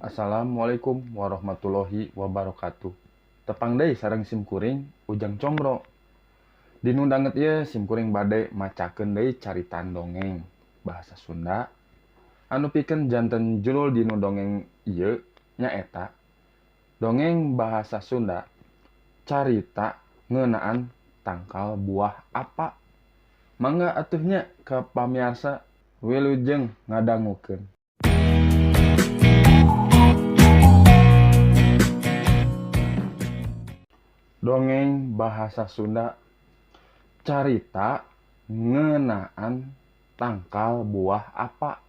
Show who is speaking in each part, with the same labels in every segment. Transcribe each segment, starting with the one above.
Speaker 1: Assalamualaikum warahmatullahi wabarakatuh. Tepang deui sareng sim kuring Ujang Combro. Dinu danget ieu sim kuring bade macakeun deui caritan dongeng bahasa Sunda anu pikeun janten judul dinu dongeng ieu nyaeta dongeng bahasa Sunda carita ngeunaan tangkal buah apa. Mangga atuh nya ka pamiarsa wilujeng ngadangukeun. Dongeng bahasa Sunda carita ngeunaan tangkal buah apa.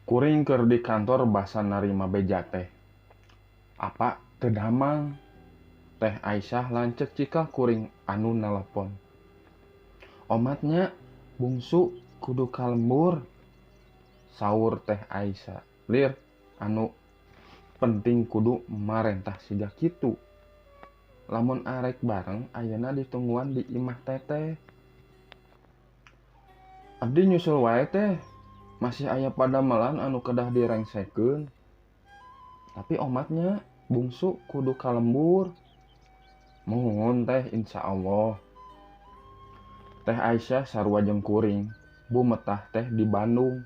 Speaker 1: Kuring keur di kantor basa narima beja teh. Apa teu damang? Teh Aisyah lanceuk cikal kuring anu nelepon. Omatnya bungsu kudu ka lembur. Saur Teh Aisyah lir anu penting kudu marentah siga kitu. Lamun arek bareng ayeuna ditungguan di imah teteh. Abdi nyusul wae teh, masih aya padamelan anu kedah direngsekeun. Tapi omatnya bungsu kudu ka lembur. Muhun teh insyaallah. Teh Aisyah sarua jeung kuring, bumetah teh di Bandung.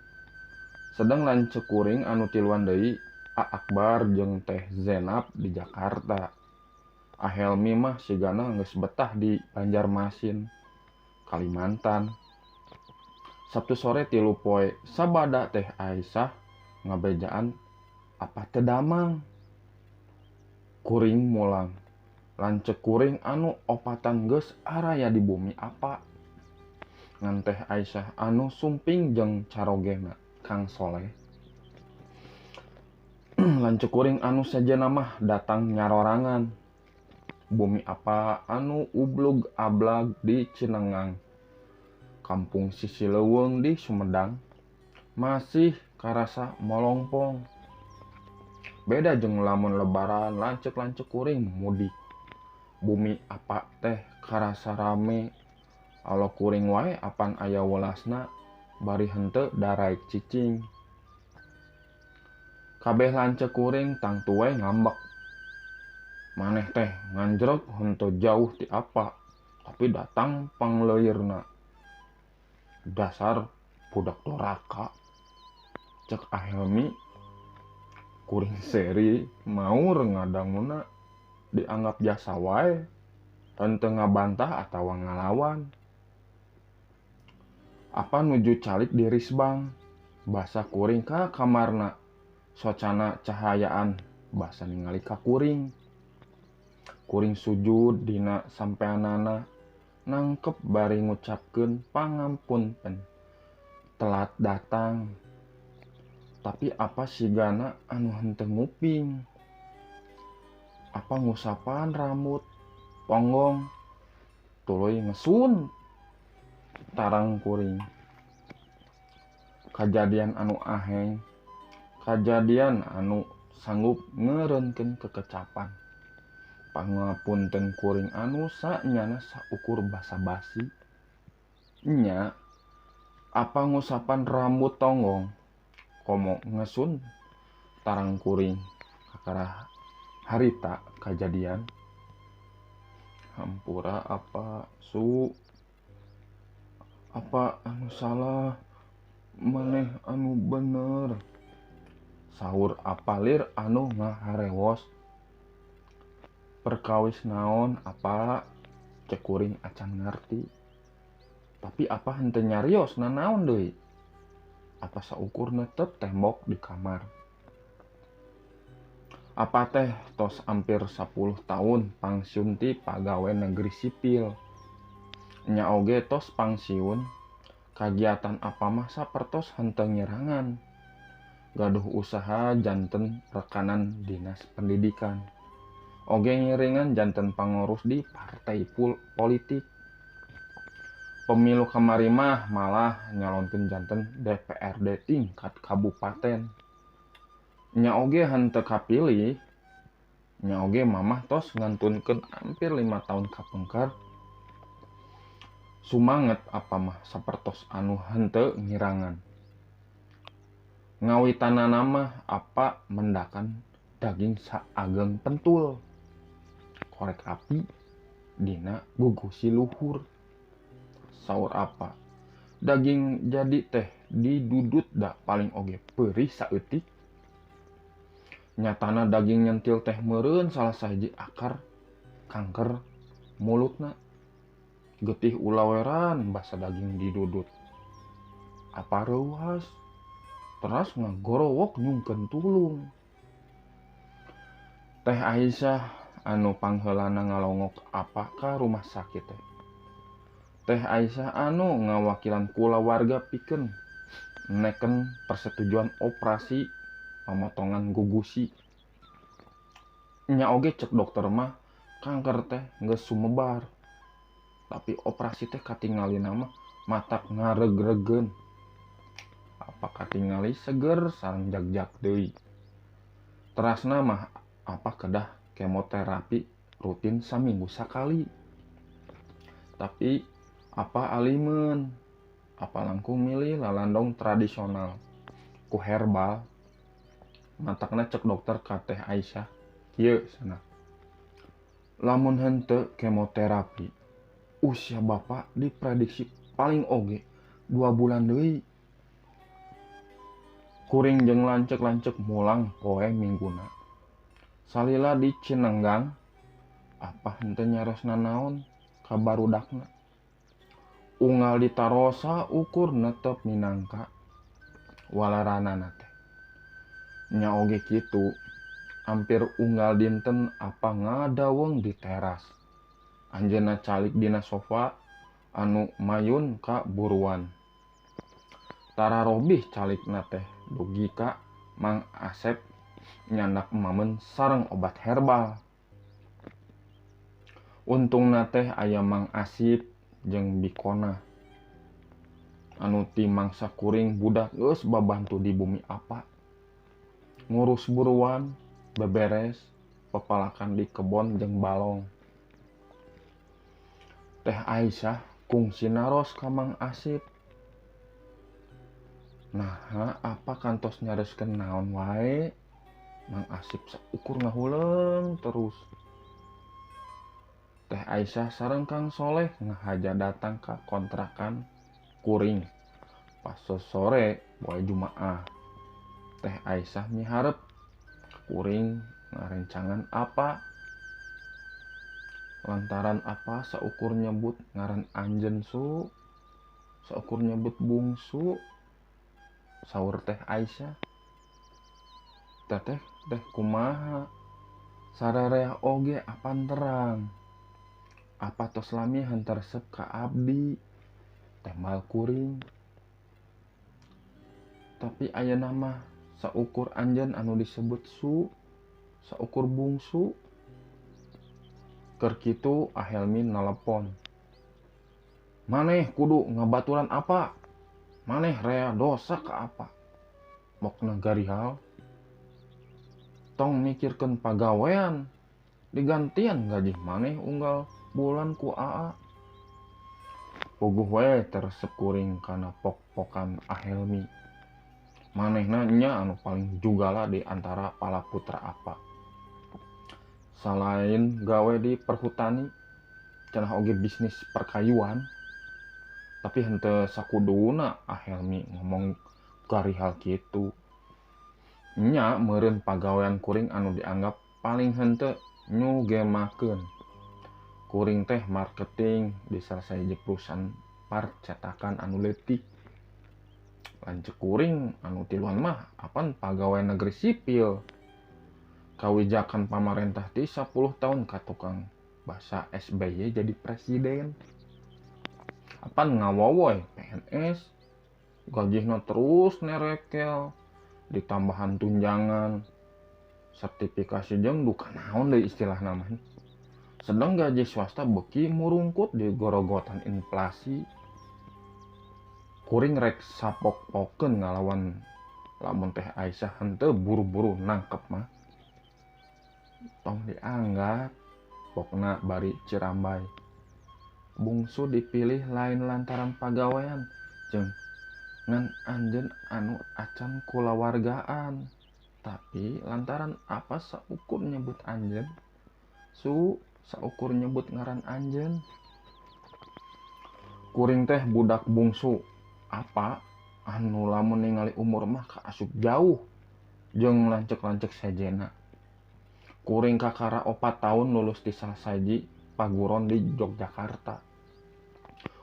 Speaker 1: Sedang lanceuk kuring anu tiluan deui A Akbar jeung Teh Zenab di Jakarta. A Helmi mah sigana geus betah di Banjarmasin, Kalimantan. Sabtu sore 3 poe sabada Teh Aisyah ngabejaan apa teu damang. Kuring mulang. Lanceuk kuring anu opatan geus araya di bumi apa. Ngan Teh Aisyah anu sumping jeung carogena Kang Soleh. Lanceuk kuring anu sejenna mah datang nyarorangan. Bumi apa anu ublug ablag di Cinengang, kampung sisi leuweung di Sumedang, masih karasa molongpong. Beda jeung lamun lebaran lanceuk-lanceuk kuring mudik. Bumi apa teh karasa rame, alo kuring wae apan aya welasna bari henteu daraek cicing. Kabeh lanceuk kuring tangtu wae ngambek. Maneh teh nganjrek henteu jauh ti apa, tapi datang pangleurna. Dasar budak doraka. Cek A Helmi kuring seri maur ngadanguna dianggap jasa wae, henteu ngabantah atawa ngalawan. Apa nuju calik di risbang, basa kuring ka kamarna, socana cahayaan basa ningali ka kuring. Kuring sujud dina sampeanana, nangkep bari ngucapkeun pangampunten telat datang. Tapi apa sigana anu henteu nguping? Apa ngusapan rambut ponggong tuluy ngesun tarang kuring. Kajadian anu aheng, kajadian anu sanggup ngeureunkeun kekecapan. Pangapunten kuring anu sanyana saukur basa-basi. Nya apa ngusapan rambut tonggong komo ngesun tarang kuring kakara harita kajadian. Hampura apa su, apa anu salah, maneh anu bener. Sahur apa lir anu ngaharewos. Perkawis naon apa cek kuring acan ngarti. Tapi apa henteu nyarios nanaon deui. Apa saukur netep tembok di kamar. Apa teh tos hampir 10 tahun pangsiun ti pagawe negeri sipil. Nya oge tos pangsiun, kagiatan apa mah sapertos henteu ngirangan. Gaduh usaha janten rekanan dinas pendidikan. Oge ngiringan janten pangurus di partai politik. Pemilu kamari mah malah nyalonkeun janten DPRD tingkat kabupaten. Nya oge henteu kapilih. Nya oge mamah tos ngantunkeun hampir 5 tahun kapengker. Sumanget apa mah sapertos anu henteu ngirangan. Ngawitanana mah apa mendakan daging saageng pentul. Korek api dina gugusi luhur. Saur apa? Daging jadi teh didudut da paling oge perih saeutik. Nyatana daging nyentil teh meureun salah sahiji akar kanker mulutna. Getih ulaweran basa daging didudut. Apa reuas? Teras ngagorowok nyungkeun tulung. Teh Aisyah anu pangheulana ngalongok apa ka rumah sakit teh. Teh Aisyah anu ngawakilan kulawarga pikeun neken persetujuan operasi pemotongan gugusi. Nya oge cek dokter mah kanker teh geus sumebar. Tapi operasi teh katingalina mah matak ngareug-reugeun. Apa katingali seger sareng jagjag deui. Terasna mah apa kedah kemoterapi rutin saminggu sakali. Tapi apa alimeun? Apa langkung milih lalandong tradisional ku herbal. Matakna cek dokter ka Teh Aisyah kieu cenah. Lamun henteu kemoterapi, usia bapak diprediksi paling oge 2 bulan deui. Kuring jeung lanceuk-lanceuk mulang poe mingguna. Salila di Cinenggang, apa henteu nyarosna naon ka barudakna. Unggal ditarosa ukur netep minangka walaranana teh. Nya oge kitu, hampir unggal dinten apa ngadaweng di teras. Anjeunna calik dina sofa anu mayun ka buruan. Tararobih calikna teh dugi ka Mang Asep nyandak emameun sareng obat herbal. Untungna teh aya Mang Asip jeung Bikona anu ti mangsa kuring budak geus babantu di bumi apa. Ngurus buruan, beberes, pepalakan di kebon jeung balong. Teh Aisyah kungsi naros ka Mang Asip. Naha apa kantos nyareskeun naon wae? Mang Asip saukur ngahuleung terus. Teh Aisyah sareng Kang Soleh ngahaja datang ka kontrakan kuring pas sore poe Jumaah. Teh Aisyah miharep kuring ngarencangan apa? Lantaran apa saukur nyebut ngaran anjeun su, saukur nyebut bungsu, saur Teh Aisyah. Teteh teh kumaha? Sararea oge apan terang. Apa tos lami henteu resep ka abdi? Teh mal kuring. Tapi ayeuna mah saukur anjeun anu disebut su, saukur bungsu. Keur kitu Ahelmi nelepon. Maneh kudu ngabaturan apa? Maneh rea dosa ka apa? Mokna garihal. Tong mikirkeun pagawean. Digantian gaji maneh unggal bulan ku AA. Puguh we teresep kuring kana pok-pokan Ahelmi. Manehna nya anu paling jugala di antara pala putra apa. Salain gawe di perhutani, cenah oge bisnis perkayuan. Tapi henteu sakuduna Ahelmi ngomong garihal kitu. Nya meureun pagawean kuring anu dianggap paling henteu nyugemakeun. Kuring teh marketing di salah sahiji perusahaan percetakan anu leutik. Lanceuk kuring anu tiluan mah apan pagawean negeri sipil. Kawijakan pamarentah ti 10 tahun ka tukang basa SBY jadi presiden. Apan ngawowoy PNS gajihna terus nerekel ditambahan tunjangan sertifikasi jeung duka naon deui istilahna mah. Sedang gaji swasta beuki murungkut di gorogotan inflasi. Kuring rek sapok-pokeun ngalawan lamun Teh Aisyah henteu buru-buru nangkep mah. Tong dianggap pokna bari cirambay. Bungsu dipilih lain lantaran pagawean jeung Ngan anjeun anu acan kulawargaan. Tapi lantaran apa saukur nyebut anjeun, su saukur nyebut ngaran anjeun. Kuring teh budak bungsu. Apa anu lamun ningali umur mah kaasup jauh jeung lanceuk-lanceuk sejena. Kuring kakara 4 tahun lulus di salah sahiji paguron di Yogyakarta.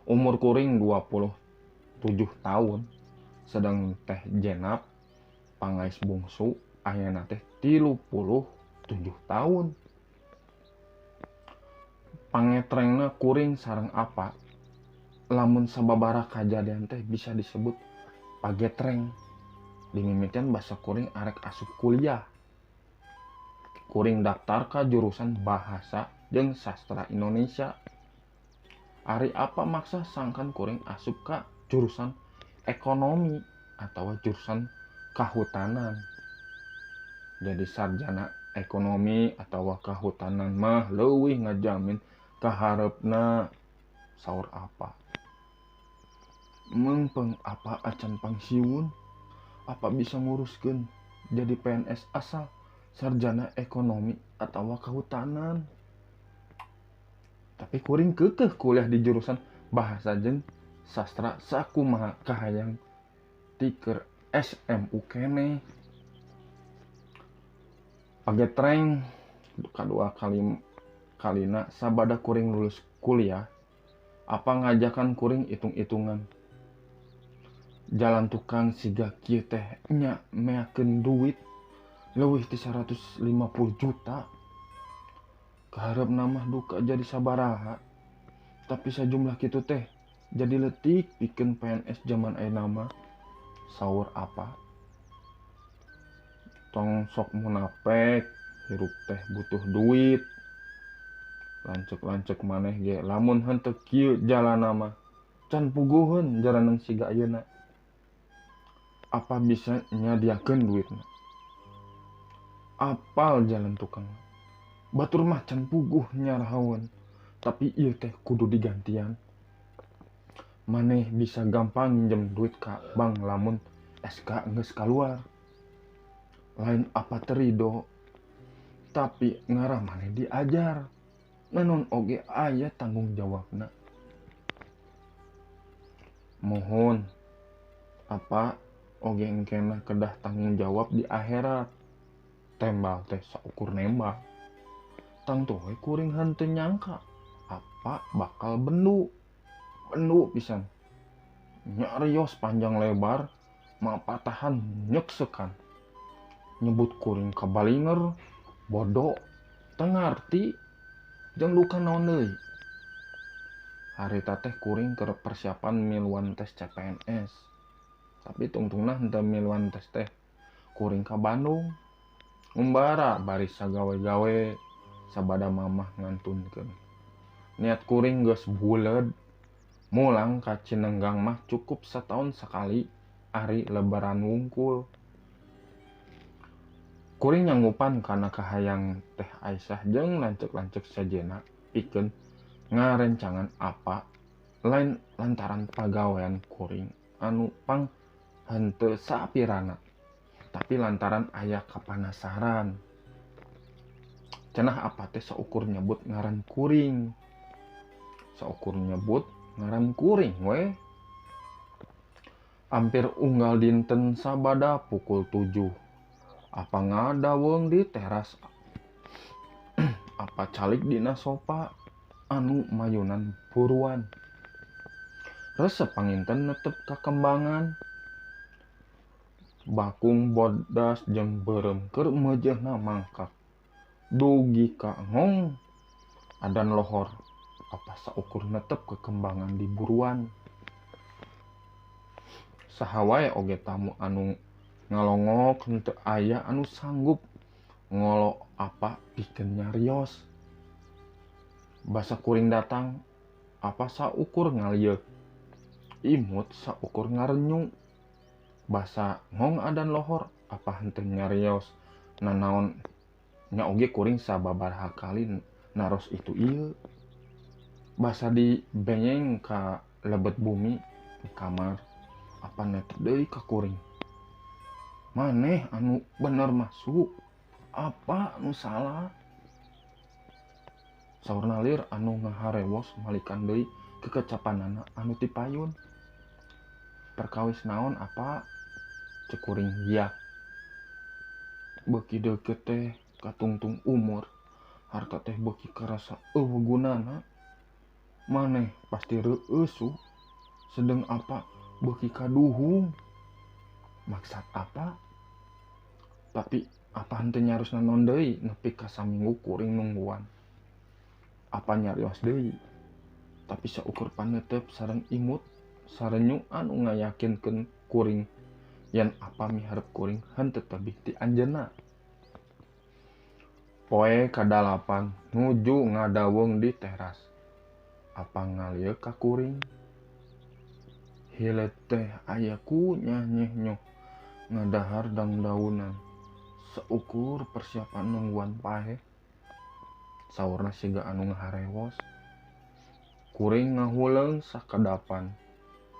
Speaker 1: Umur kuring 27 tahun. Sedang teh Jenap pangais bungsu ayeuna teh 37 tahun. Pangetrengna kuring sareng apa lamun sababaraha kajadian teh bisa disebut pagetreng. Dimimitian basa kuring arek asup kuliah. Kuring daftar ka jurusan bahasa jeung sastra Indonesia. Ari apa maksa sangkan kuring asup ka jurusan ekonomi atau jurusan kehutanan. Jadi sarjana ekonomi atau kehutanan mah leuwih ngajamin kaharepna saur apa. Mengpeng apa acan pangsiun, apa bisa nguruskeun jadi PNS asal sarjana ekonomi atau kehutanan. Tapi kuring keukeuh kuliah di jurusan bahasa jeung sastra sakumaha kahayang ti keur SMU keneh. Pagetreng kadua kalina sabada kuring lulus kuliah, apa ngajakan kuring hitung-hitungan. Jalan tukang siga kieu teh nya meakeun duit leuwih ti 150 juta. Kaharepna mah duka jadi sabaraha. Tapi sajumlah kitu teh jadi letik pikeun PNS zaman ayeuna mah. Saur apa? Tong sok munafik, hirup teh butuh duit. Lanceuk-lanceuk maneh ge lamun henteu kieu jalana mah can puguheun jaranan siga ayeuna. Apa bisa nyadiakeun duitna? Apal jalan tukang. Batur mah can puguh nyarahaweun, tapi ieu teh kudu digantian. Maneh bisa gampang minjem duit ka bank lamun SK geus kaluar. Lain apa terido, tapi ngarah maneh diajar. Nanon oge aya tanggung jawabna. Mohon apa oge engkena kedah tanggung jawab di akhirat. Tembal teh saukur nembak. Tangtu we kuring henteu nyangka apa bakal bendu. Bendu pisan. Nyarios panjang lebar, mapatahan nyeksekan. Nyebut kuring kabalinger, bodoh, teu ngarti, jeung duka naon deui. Harita teh kuring keur persiapan miluan tes CPNS. Tapi tungtungna henteu miluan tes teh kuring ka Bandung. Ngumbara baris sagawe-gawe sabada mamah ngantunkeun. Niat kuring geus buleud mulang ka Cinenggang mah cukup setahun sekali ari lebaran wungkul. Kuring nyanggupan kana kahayang teh Aisyah jeung lanceuk-lanceuk sejena pikeun ngarencangan apa lain lantaran pagawean kuring anu pang henteu sapirana, tapi lantaran aya kapanasaran. Cenah apa teh saukur nyebut ngaran kuring. Saukur nyebut ngaran kuring we. Hampir unggal dinten sabada pukul 7. Apa ngadaweng di teras. Apa calik dina sopa anu mayunan buruan. Resep panginten netep kakembangan. Bakung bodas jeung beureum keur meujeuhna mangkak. Dugi ka ngong adan lohor. Apa saukur netep kekembangan di buruan. Saha wae oge tamu anu ngalongok henteu aya anu sanggup ngolo apa pikeun nyarios. Basa kuring datang apa saukur ngalieuk. Imut saukur ngarenyung. Basa ngong adan lohor apa henteu nyarios nanaon nya oge kuring sababaraha kali naros itu ieu. Basa dibenyeng ka lebet bumi di kamar Apa netep deui ka kuring? Maneh anu bener masuk, apa anu salah? Saur nalir anu ngaharewos malikan deui kekecapanana anu tipayun. Perkawis naon apa? Cek kuring hiak. Beuki deukeut teh katungtung umur, harta teh beuki karasa eueuh gunana. Maneh pasti reueus sedeng apa beuki kaduhung. Maksad apa? Tapi apa henteu nyarosna naon deui nepi ka saminggu kuring nungguan. Apa nyarios deui? Tapi saukur panetep sareng imut sarenyu anu ngayakinkeun kuring yen apa miharep kuring henteu tebih ti anjeunna. Poe kadalapan nuju ngadaweng di teras. Apa ngalieuk ka kuring? Hileud teh aya ku nyah-nyeh ngadahar dangdaunan saukur persiapan nungguan paeh. Saurna siga anu ngaharewos. Kuring ngahuleung sakadapan.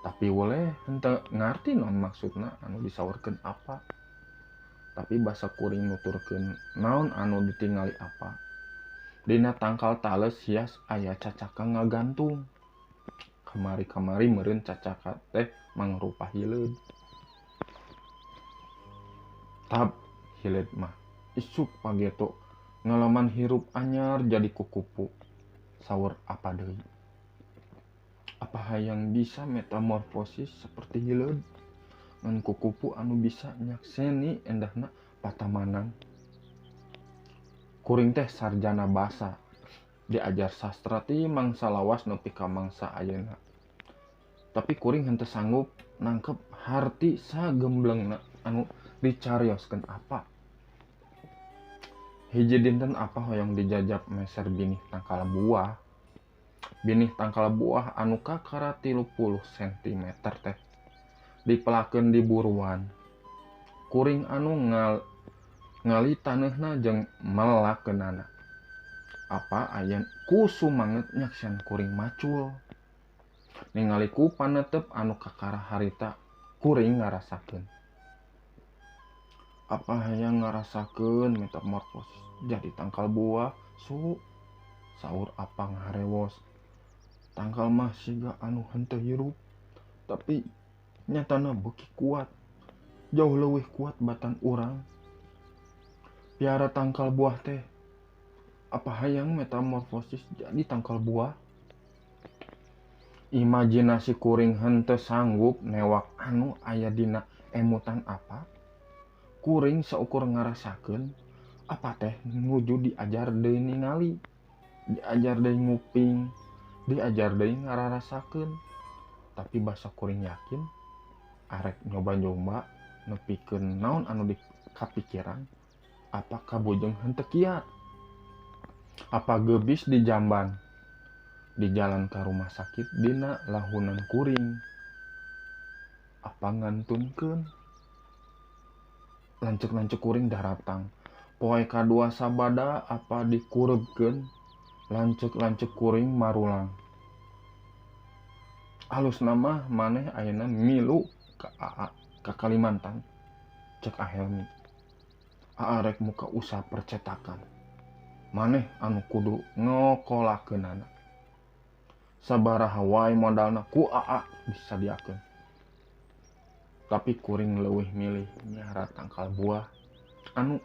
Speaker 1: Tapi weleh henteu ngarti naon maksudna anu disaurkeun apa. Tapi basa kuring nuturkeun naon anu ditingali apa. Dina tangkal tales hias aya cacaka ngagantung. Kamari-kamari meureun cacaka teh mangrupa hileud. Tab hileud mah isuk pageto ngalaman hirup anyar jadi kukupu. Saur apa deui? Apa hayang bisa metamorfosis seperti hileud? Ngan kukupu anu bisa nyakseni endahna patamanan. Kuring teh sarjana basa, diajar sastra ti mangsa lawas nepi ka mangsa ayeuna. Tapi kuring henteu sanggup nangkep harti sagemblengna anu dicarioskeun apa. Hiji dinten apa hoyong dijajab meser binih tangkal buah. Binih tangkal buah anu kakara 30 cm teh dipelakeun di buruan. Kuring anu ngali taneuhna jeung melakeunana. Apa aya ku sumanget nyaksian kuring macul. Ningali ku panetep anu kakara harita kuring ngarasakeun. Apa hayang ngarasakeun metamorfosis jadi tangkal buah su? Saur apa ngaharewos. Tangkal mah siga anu henteu hirup, tapi nyatana beuki kuat, jauh leuwih kuat batan urang. Piara tangkal buah teh, apa hayang metamorfosis jadi tangkal buah? Imajinasi kuring henteu sanggup newak anu aya dina emutan apa. Kuring saukur ngarasakeun apa teh nuju diajar deui ningali, diajar deui nguping, diajar deui ngararasakeun. Tapi basa kuring yakin arek nyoba-nyoba nepikeun naon anu dikapikiran, apa kabujeng henteu kiat. Apa gebis di jamban di jalan ka rumah sakit dina lahunan kuring. Apa ngantunkeun lanceuk-lanceuk kuring daratang. Poe kadua sabada apa dikurebkeun lanceuk-lanceuk kuring marulang. Alus nama maneh ayeuna milu ka AA ka Kalimantan. Cek Ahelmi. AA rek muka usaha percetakan. Maneh anu kudu ngokolakeunana. Sabaraha wae modalna ku AA disadiakeun. Tapi kuring leuwih milih miara tangkal buah anu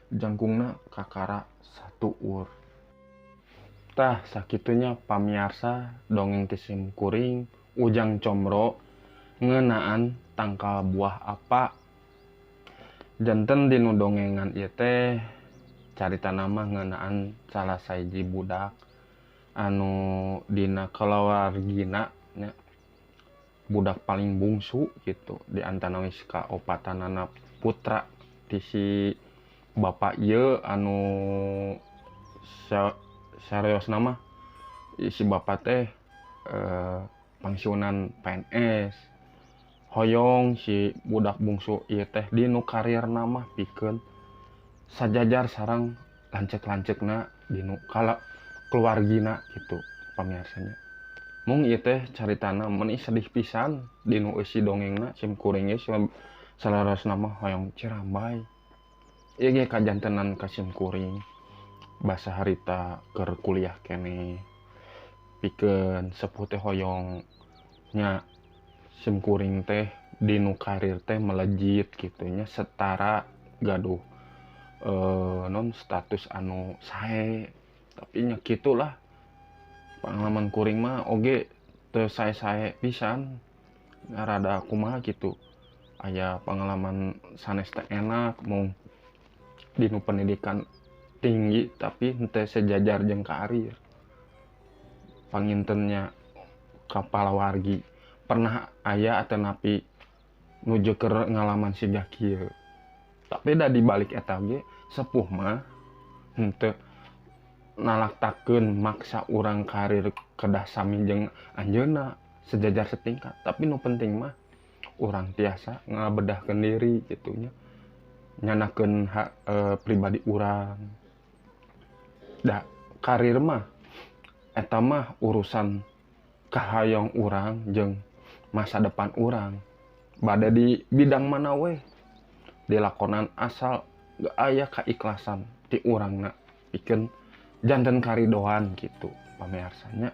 Speaker 1: jangkungna kakara 1 ur. Tah sakitunya pamiarsa dongeng ti sim kuring Ujang Comro ngeunaan tangkal buah apa. Janten dinu dongengan ieu teh caritana mah ngeunaan salah sahiji budak anu dina kalawargina nya, budak paling bungsu gitu di antanawis kaopatanana putra ti si bapak ieu anu serios nama si bapak teh pensiunan PNS. Hoyong si budak bungsu ieu teh dinu karirna mah pikeun sajajar sareng lanceuk-lanceukna dinu kala keluargina gitu pamiarsanya. Mung ieu teh caritana meuni sedih pisan dinu eusi dongengna sim kuring ge salarasna mah hoyong cirambay. Ieu ge kajantenan ka sim kuring basa harita keur kuliah keneh pikeun sepuh teh hoyong nya sim kuring teh dinu karir teh melejit kitu nya setara gaduh non status anu sae tapi nya kitulah pengalaman kuring mah oge teu sae-sae pisan rada kumaha kitu aya pengalaman sanes teh enak mung dinu pendidikan tinggi tapi henteu sejajar jeung karir pangintennya kapalawargi pernah aya atanapi nuju keur ngalaman siga kieu tapi da dibalik eta ge sepuh mah henteu nalaktakeun maksa urang karir kedah sami jeung anjeunna sejajar setingkat tapi nu penting mah urang tiasa ngabedahkeun diri kitu nya nyanakeun hak pribadi urang da karir mah eta mah urusan kahayang urang jeung masa depan urang bade di bidang mana weh dilakonan asal aya kaikhlasan ti urangna pikeun janten karidoan gitu pamiarsanya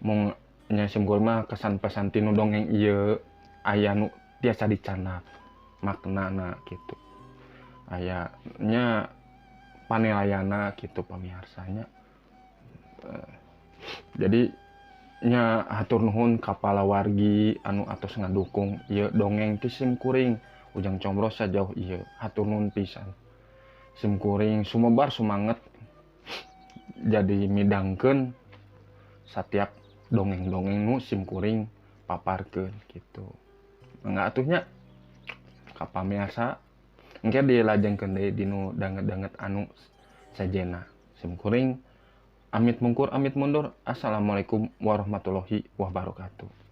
Speaker 1: mung nya sim kuring mah kesan pesan tinu dongeng ieu aya nu tiasa dicanak maknana gitu aya nya panilayana gitu pamiarsanya. Jadi nya hatur nuhun ka palawargi anu atos ngadukung ieu dongeng ti sim kuring Ujang Combro sajauh ieu hatur nuhun pisan sim kuring sumebar sumanget jadi midangkeun setiap dongeng-dongeng nu sim kuring paparkeun gitu. Mangga atuh nya ka pamiarsa engke dilajengkeun deui dinu danget-danget anu sajena. Sim kuring amit mungkur amit mundur. Assalamualaikum warahmatullahi wabarakatuh.